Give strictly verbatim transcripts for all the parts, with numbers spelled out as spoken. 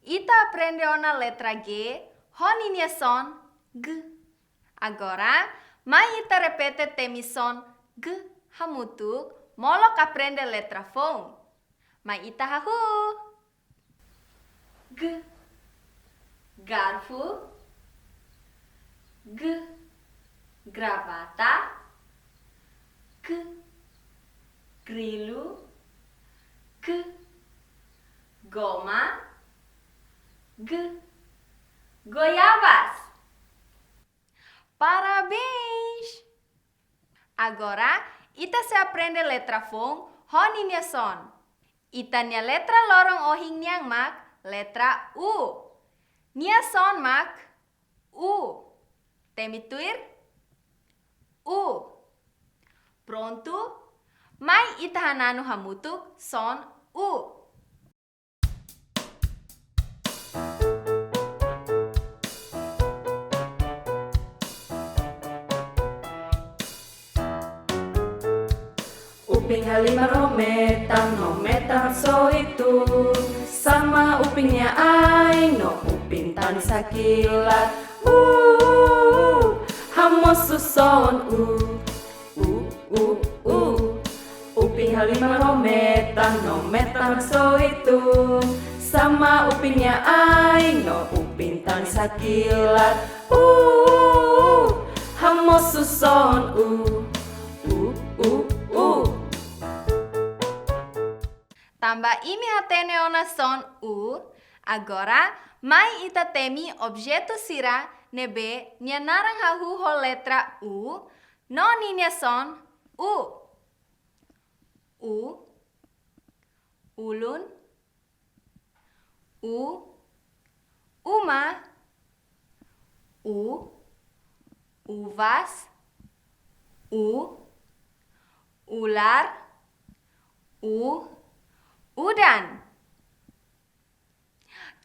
Ita aprende ona letra G, ho ninia son G. Agora, mai ita repete temi son G hamutuk, molok aprende letra foun. Mai ita hahú. G, garfu. G, gravata. G, grilu. G, goma. G, goiabas. Parabéns! Agora, ita sei aprende letra foun ho ninia son. Ita-nia letra loron ohin nian mak letra U. Nia son mak U. Temi tuir? U. Prontu? Mai ita hananu hamutuk son U. Upin halimar ho metan, no metan haksoit U. Sama upin nia ain, no upin tanis hakilat. U, u, u, hamosu son U. U, u, u. Upin halimar ho metan, no metan haksoit U. Sama upin nia ain, no upin tanis hakilat. U, u, u, hamosu son U. U, u, u. Tanba imi hatene ona son U, agora mai ita temi objetu sira ne'ebé nia naran hahú ho letra U, no ninia son U. U, ulun. U, uma. U, uvas. U, ular. U, udan.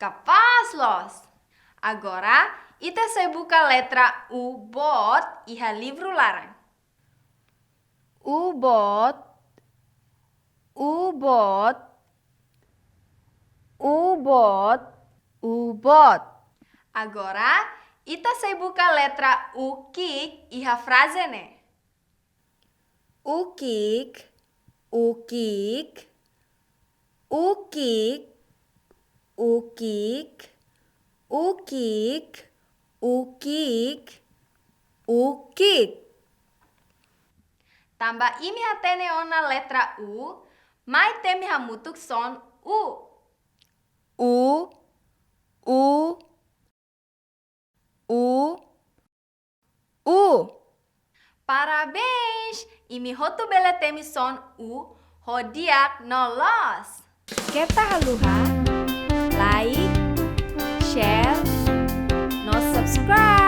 Kapás loos! Agora, ita sei buka letra U boot iha livru laran. U boot, U boot, U boot, U boot. Agora, ita sei buka letra U ki'ik iha fraze ne'e. U ki'ik, U ki'ik, U ki'ik, U ki'ik, U ki'ik, U ki'ik, U ki'ik. Tanba imi hatene ona letra U, mai temi hamutuk son U. U, u, u, u. Parabéns! Imi hotu bele temi son U ho di'ak no loos. Keta haluha like, share, no subscribe.